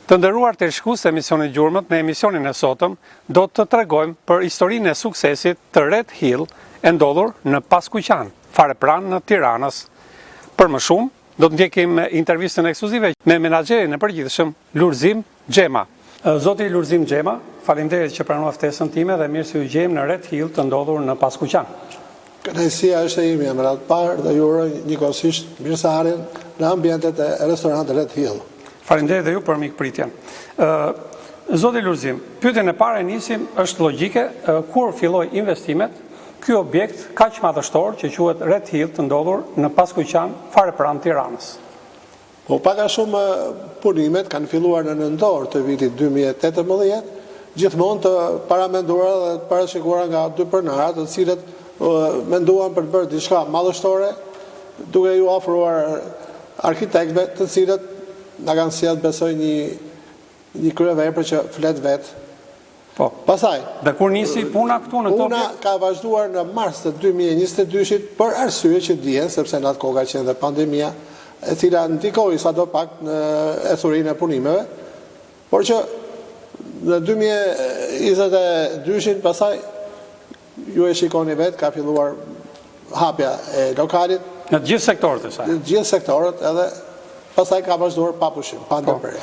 Të nderuar teleshikues të emisionit Gjurmët, në emisionin e sotëm do të tregojmë për historinë e suksesit të Red Hill e ndodhur në Paskuqan, fare pranë Tiranës. Për më shumë, do të ndjekim intervistën ekskluzive me menaxherin e përgjithshëm Lulzim Xhema. Zoti Lulzim Xhema, faleminderit që pranuat ftesën time dhe mirë se ju gjejmë në Red Hill të ndodhur në Paskuqan. Kënaqësia është e imja në radhë të parë dhe ju uroj njëkohësisht mirëseardhjen në ambientet e restorantit Red Hill. Faleminderit dhe ju për mikpritjen. Ë Zoti Lulzim, pyetjen e parë e nisim është logjike, kur filloi investimet ky objekt kaq madhështor që quhet Red Hill të ndodhur në Paskuqan, fare pranë Tiranës. Po pak a shumë punimet kanë filluar në nëntor të vitit 2018, gjithmonë të paramenduara dhe të parashikuara nga dy pronarët, të cilët menduan për të bërë diçka madhështore, duke iu afruar arkitektëve, të cilët na kanë sjellë besoj një Një kryevepër që flet vetë. Po. Pastaj. Dhe kur nisi puna këtu në këtë Puna ka vazhduar në mars të 2022-shit për arsye që dihen, sepse në atë kohë ka qenë dhe pandemia, e cila ndikoi sado pak në ecurinë e punimeve, por që në 2022-shin pastaj Ju e shikoni vetë, ka filluar hapja e lokalit. Në të gjithë sektorët e saj. Në të gjithë sektorët edhe pastaj ka vazhduar pa pushim, pa po. ndërprerje.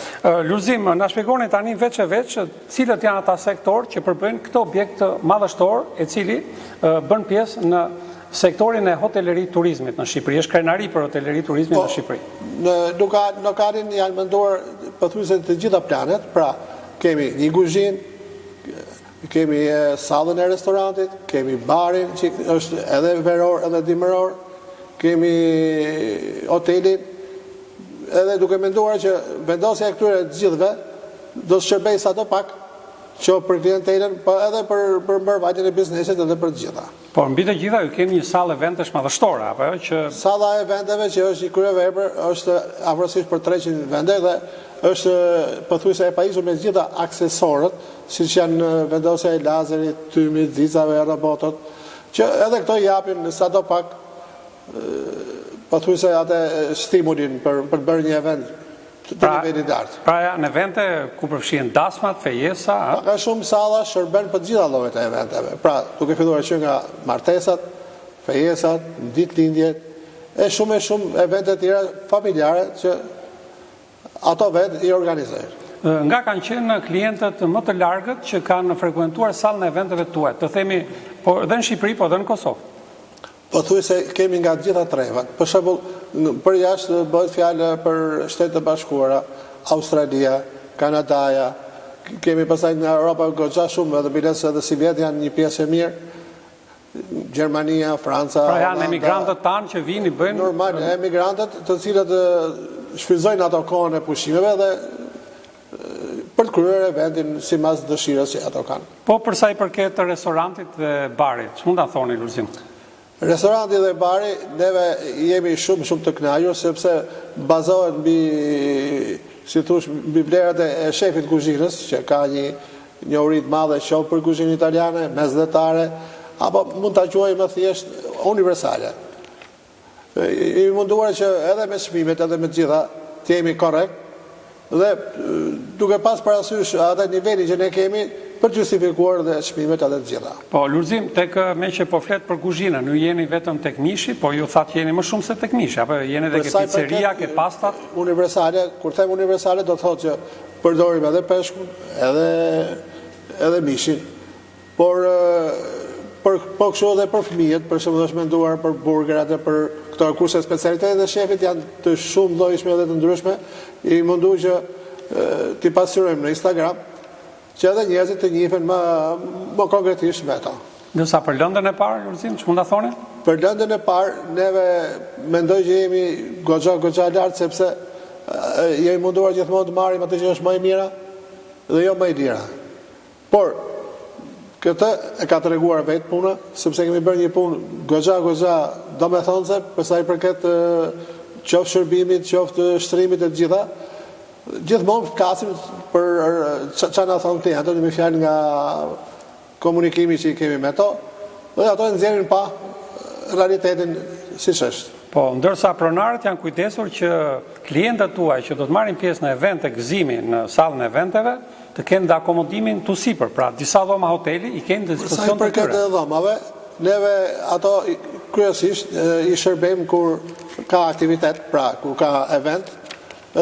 Lulzim, na shpjegoni tani veç e veç cilët janë ata sektorë që përbëjnë këtë objekt madhështor e cili bën pjesë në sektorin e hoteleri turizmit në Shqipëri. Është krenari për hoteleri turizmit po, në Shqipëri. Në lokalin janë menduar pothuajse të gjitha planet, pra kemi një kuzhinë, Kemi sallën e restorantit, kemi barin që është edhe veror edhe dimëror, kemi hotelin, edhe duke menduar që vendosja e këtyre të gjithëve do të shërbejë sado pak qoftë për klientelën, po edhe për për mbarëvajtjen e biznesit edhe për të gjitha. Por mbi të gjitha ju keni një sallë eventesh madhështore apo jo që Salla e eventeve që është një kryevepër është afërsisht për 300 vende dhe është pothuajse e pajisur me të gjitha aksesorët, siç janë vendosja e lazerit, tymit, xixave, robotët, që edhe këto japin sado pak pothuajse atë stimulin për për të bërë një event të pra, nivelit të lartë. Pra janë evente ku përfshihen dasmat, fejesa, a? Pak a shumë salla shërben për të gjitha llojet e eventeve. Pra, duke filluar që nga martesat, fejesat, ditëlindjet, e shumë e shumë evente të tjera familjare që Ato vetë i organizojnë. Nga kanë qenë klientët më të largët që kanë frekuentuar sallën e eventeve tuaja, të themi, po edhe në Shqipëri, po edhe në Kosovë? Pothuajse kemi nga të gjitha trevat. Për shembull, për jashtë bëhet fjalë për Shtetet e Bashkuara, Australia, Kanadaja, kemi pastaj nga Europa goxha shumë edhe biles edhe sivjet janë një pjesë e mirë. Gjermania, Franca, Pra janë emigrantët tanë që vijnë i bëjnë Normal, emigrantët të cilët shfrytëzojnë ato kohën e pushimeve dhe për të kryer eventin sipas dëshirës që ato kanë. Po për sa i përket restorantit dhe barit, ç'mund ta thoni Lulzim? Restoranti dhe bari, neve jemi shumë shumë të kënaqur sepse bazohet mbi si thosh mbi vlerat e shefit të kuzhinës që ka një Njohuri të madhe qoftë për kuzhinën italiane, mesdhetare, apo mund ta quaj më thjesht universale. Jemi munduar që edhe me çmimet edhe me të gjitha të jemi korrekt dhe duke pas parasysh atë nivelin që ne kemi për të justifikuar dhe çmimet edhe të gjitha. Po, Lulzim, tek meqë po flet për kuzhinën, ju jeni vetëm tek mishi, po ju thatë që jeni më shumë se tek mishi, apo jeni edhe ke piceria, ke pastat? Universale, kur them universale do të thotë që Përdorim edhe peshkun, edhe edhe mishin. Por për po kështu edhe për fëmijët, për shembull është menduar për burgerat e për këto kurse specialitetet e shefit janë të shumëllojshme dhe të ndryshme, jemi mundu që t'i pasqyrojmë në Instagram, që edhe njerëzit të njihen më më konkretisht me to. Ndërsa për lëndën e parë, Lulzim, ç'mund ta thoni? Për lëndën e parë, neve mendoj që jemi goxha goxha lart sepse jemi munduar gjithmonë të marrim atë që është më e mira dhe jo më e lira. Por këtë e ka treguar vetë puna, sepse kemi bërë një punë goxha goxha domethënëse për sa i përket qoftë shërbimit, qoftë shtrimit e të gjitha. Gjithmonë flasim për ça na thonë klientët, me fjalë nga komunikimi që i kemi me to, dhe ato e nxjerrin në pah realitetin siç është. Po, ndërsa pronarët janë kujdesur që klientët tuaj që do të marrin pjesë në evente gëzimi në sallën e eventeve, të kenë dhe akomodimin këtu sipër, pra disa dhoma hoteli i keni në dispozicion të tyre. Sa i përket dhomave, neve ato kryesisht i shërbejmë kur ka aktivitet, pra kur ka event,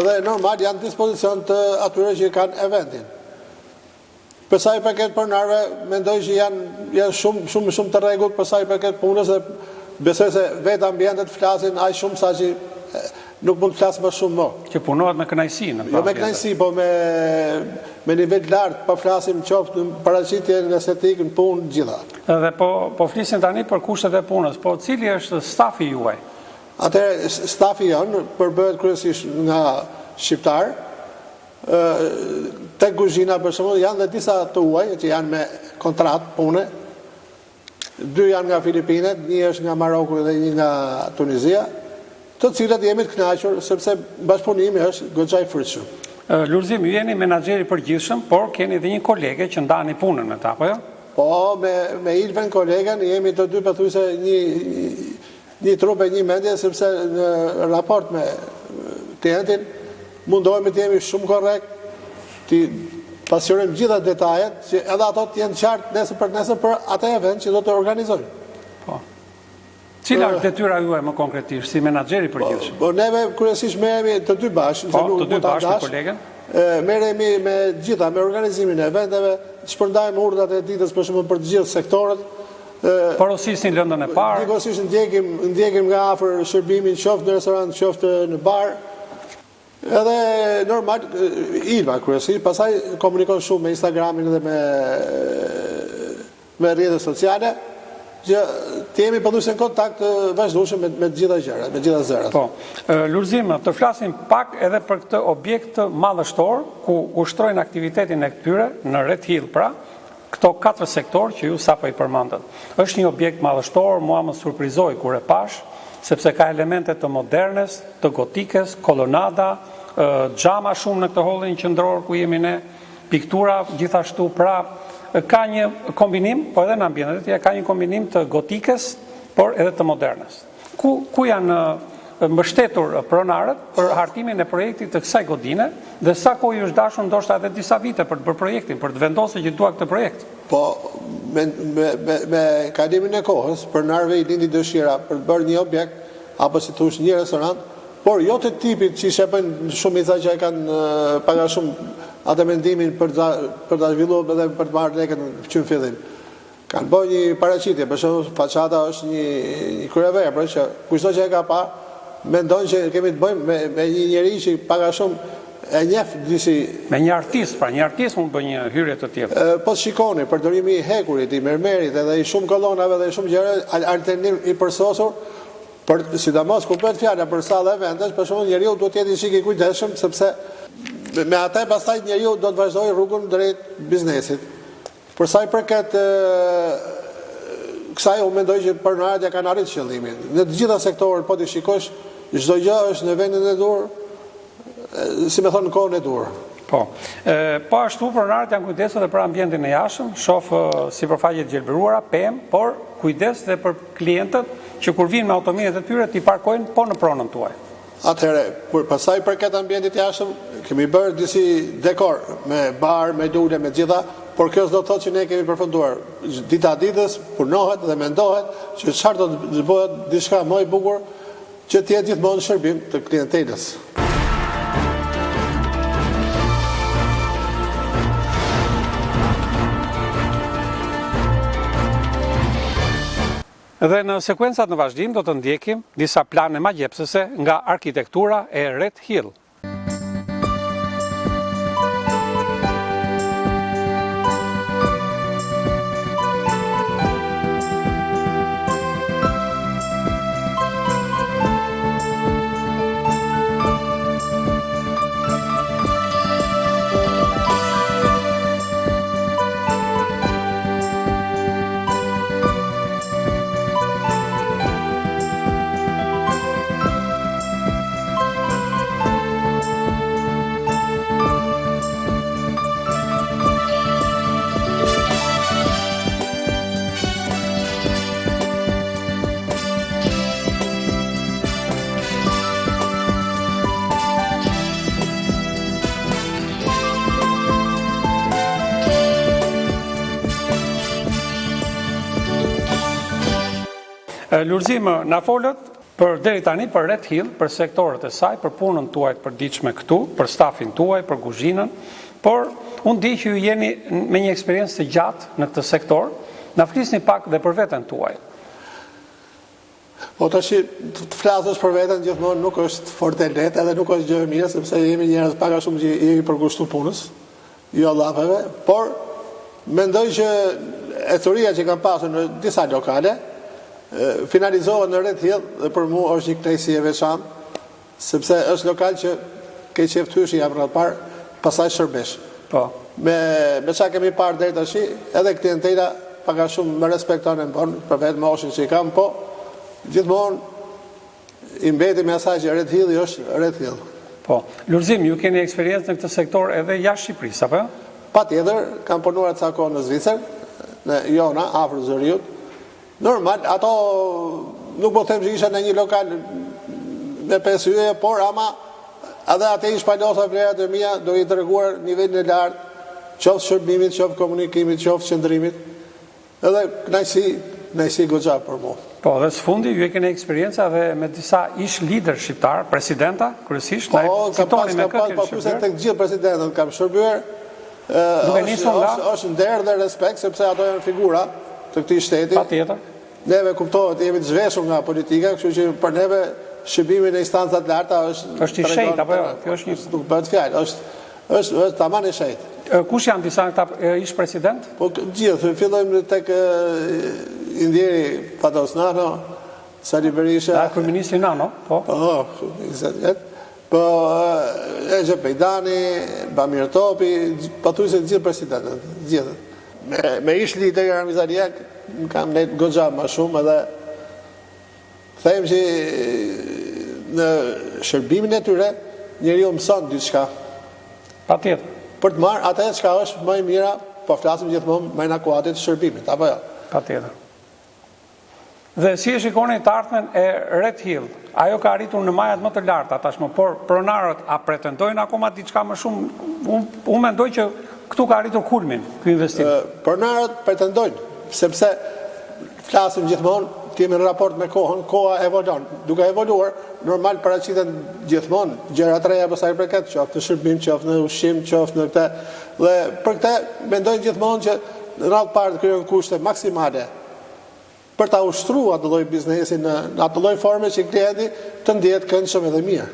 dhe normal janë në dispozicion të atyre që kanë eventin. Për sa i përket pronarëve, mendoj që janë janë shumë shumë shumë të rregullt për sa i përket punës dhe besoj se vetë ambientet flasin aq shumë sa që nuk mund të flas më shumë më. Që punohet me kënaqësi në këto Jo me kënaqësi, po me me nivel të lartë, po flasim qoftë në paraqitje, në estetikë, në punë, të gjitha. Dhe po po flisim tani për kushtet e punës, po cili është stafi juaj? Atëherë stafi jonë përbëhet kryesisht nga shqiptarë, Tek kuzhina për shembull janë dhe disa të huaj që janë me kontratë pune. Dy janë nga Filipinet, një është nga Maroku dhe një nga Tunizia, të cilët jemi të kënaqur sepse bashkëpunimi është goxha i frytshëm. Lulzim, ju jeni menaxheri i përgjithshëm, por keni edhe një kolege që ndani punën me të, apo jo? Po, me me Ilven kolegen jemi të dy pothuajse një Një trup e një mendje sepse në raport me klientin mundohemi të jemi shumë korrekt, t'i pasqyrojmë gjitha detajet që edhe ato të jenë qartë nesër për nesër për atë event që do të organizojmë. Po. Cila është detyra juaj më konkretisht si menaxher i po, përgjithshëm? Po neve kryesisht merremi të dy bashkë, po, të dy bashkë me kolegen. Merremi me gjitha, me organizimin e eventeve, shpërndajmë urdhrat e ditës për shembull për të gjithë sektorët, Porosisni lëndën e parë. Njëkohësisht ndjekim, ndjekim nga afër shërbimin qoftë në restorant, qoftë në bar. Edhe normal Ilva kryesisht, pastaj komunikon shumë me Instagramin dhe me me rrjetet sociale, që të jemi pothuajse në kontakt të vazhdueshëm me me të gjitha gjërat, me të gjitha zërat. Po. Lulzim, të flasim pak edhe për këtë objekt madhështor ku ushtrojnë aktivitetin e tyre në Red Hill, pra, Këto katër sektorë që ju sapo i përmendët. Është një objekt madhështor, mua më surprizoi kur e pashë, sepse ka elemente të modernes, të gotikes, kolonada, xhama shumë në këtë hollin qendror ku jemi ne, piktura gjithashtu, pra ka një kombinim, po edhe në ambientet e tjera ka një kombinim të gotikes, por edhe të modernes. Ku ku janë mbështetur pronarët për hartimin e projektit të kësaj godine dhe sa kohë ju është dashur ndoshta edhe disa vite për të bërë projektin, për të vendosur që dua këtë projekt? Po, me me me, me kalimin e kohës, pronarëve i lindi dëshira për të bërë një objekt apo si thosh një restorant, por jo të tipit që e bëjnë shumica që e kanë pak a shumë atë mendimin për ta për ta zhvilluar edhe për të marrë lekët që në fillim. Kanë bërë një paraqitje, për shembull façada është një një kryevepër që kushdo që e ka pa mendon që kemi të bëjmë me me një njeri që pak a shumë e njeh disi Me një artist, pra një artist mund të bëjë një hyrje të tillë. Po të shikoni, përdorimi i hekurit, i mermerit edhe i shumë kolonave dhe i shumë gjërave, alternim i përsosur, për sidomos kur bëhet fjala për sallë eventesh, për shembull njeriu duhet të jetë një çik i kujdesshëm sepse me atë pastaj njeriu do të vazhdojë rrugën drejt biznesit. Për sa i përket kësaj, unë mendoj që pronarët ja kanë arritur qëllimin. Në të gjitha sektorët po t'i shikosh, çdo gjë është në vendin e duhur, si me thonë në kohën e duhur. Po. E, po ashtu pronarët janë kujdesur edhe për ambientin e jashtëm, shoh sipërfaqe të gjelbëruara, pemë, por kujdes dhe për klientët që kur vijnë me automjetet e tyre t'i parkojnë po në pronën tuaj. Atëherë, për për sa i përket ambientit të jashtëm, kemi bërë disi dekor me bar, me lule, me të gjitha, por kjo s'do të thotë që ne kemi përfunduar. Dita ditës punohet dhe mendohet që çfarë do të bëhet diçka më e bukur që të jetë gjithmonë në shërbim të klientelës. Dhe në sekuencat në vazhdim do të ndjekim disa plane magjepsëse nga arkitektura e Red Hill. Lulzim, na folët për deri tani për Red Hill, për sektorët e saj, për punën tuaj të përditshme këtu, për stafin tuaj, për kuzhinën, por unë di që ju jeni me një eksperiencë të gjatë në këtë sektor. Na flisni pak dhe për veten tuaj. Po tashi të flasësh për veten gjithmonë nuk është fort e lehtë edhe nuk është gjë e mirë sepse jemi njerëz pak a shumë që jemi përkushtuar punës, jo llafeve, por mendoj që ecuria që kam pasur në disa lokale finalizohet në Red Hill dhe për mua është një kënaqësi e veçantë Sepse është lokal që ke qejf të hysh në radhë të parë, pastaj shërbesh. Po. Me me ça kemi parë deri tashi, edhe klientela pak a shumë më respekton e më bon për vetë moshën që i kam, po gjithmonë i mbetemi asaj që Red Hilli është Red Hill. Po. Lulzim, ju keni eksperiencë në këtë sektor edhe jashtë Shqipërisë, apo jo? Patjetër, kam punuar ca kohë në Zvicër, në Jona, afër Zyrihut, Normal, ato nuk po them që isha në një lokal me pesë yje, por ama edhe atje i shpalosa vlerat e mia, duke i treguar nivelin e lartë, qoftë shërbimit, qoftë komunikimit, qoftë qëndrimit. Edhe kënaqësi, kënaqësi goxha për mua. Po, dhe së fundi ju e keni eksperienca dhe me disa ish liderë shqiptarë, presidenta, kryesisht, po, kam pas, kam pas, po, tek të gjithë presidentët kam shërbyer, Duke nisur nga është është nder dhe respekt sepse ato janë figura të këtij shteti. Patjetër. Neve kuptohet jemi të zhveshur nga politika, kështu që për neve shërbimi në instanca të larta është është i shenjtë apo jo? Kjo është një nuk bëhet fjalë, është është është tamam i shenjtë. Kush janë disa nga këta ish president? Po gjithë, fillojmë tek i ndjeri Fatos Nano, Sali Berisha. Da, kryeministri Nano, po. Po, 20 vjet. Po, Rexhep Mejdani, Bamir Topi, pothuajse të gjithë presidentët, të gjithë. Me, me ish liderin Ramiz Alia kam nejt goxha më shumë edhe them që në shërbimin e tyre njeriu mëson diçka. Patjetër. Për të marrë atë çka është më e mira, po flasim gjithmonë brenda kuadrit të shërbimit, apo jo? Patjetër. Dhe si e shikoni të ardhmen e Red Hill? Ajo ka arritur në majat më të larta tashmë, por pronarët a pretendojnë akoma diçka më shumë? Unë unë mendoj që këtu ka arritur kulmin ky investim. Pronarët pretendojnë, sepse flasim gjithmonë, të jemi në raport me kohën, koha evolon. Duke evoluar, normal paraqiten gjithmonë gjëra të reja për sa i përket, qoftë në shërbim, qoftë në ushqim, qoftë në këtë. Dhe për këtë mendojnë gjithmonë që në radhë të parë të krijohen kushte maksimale për ta ushtruar atë lloj biznesi në në atë lloj forme që klienti të ndjehet këndshëm edhe mirë.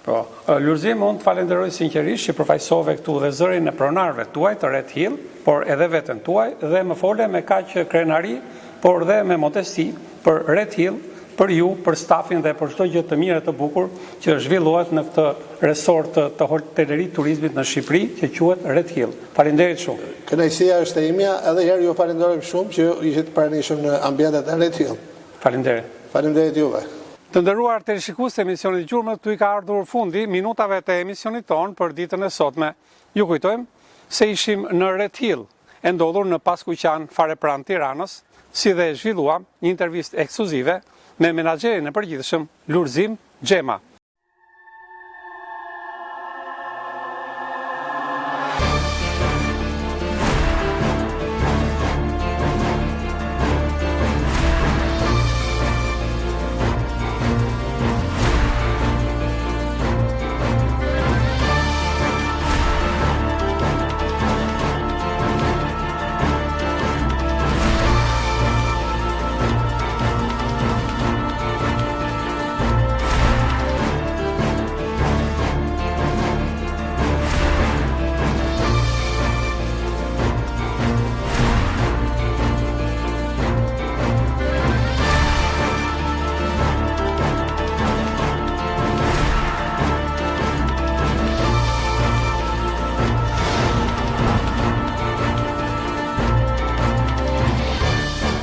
Po, Lulzim, unë të falenderoj sinqerisht që përfaqësove këtu dhe zërin e pronarëve tuaj të Red Hill, por edhe veten tuaj dhe më fole me kaq krenari, por dhe me modesti për Red Hill, për ju, për stafin dhe për çdo gjë të mirë e të bukur që zhvillohet në këtë resort të, të hoteleri turizmit në Shqipëri që quhet Red Hill. Faleminderit shumë. Kënaqësia është e imja, edhe një herë ju falenderojmë shumë që ishit të pranishëm në ambientet e Red Hill. Faleminderit. Faleminderit juve. Të nderuar teleshikues të emisionit Gjurmët, këtu i ka ardhur fundi minutave të emisionit tonë për ditën e sotme. Ju kujtojmë se ishim në Red Hill, e ndodhur në Paskuqan fare pranë Tiranës, si dhe zhvilluam një intervistë ekskluzive me menaxherin e përgjithshëm Lulzim Xhema.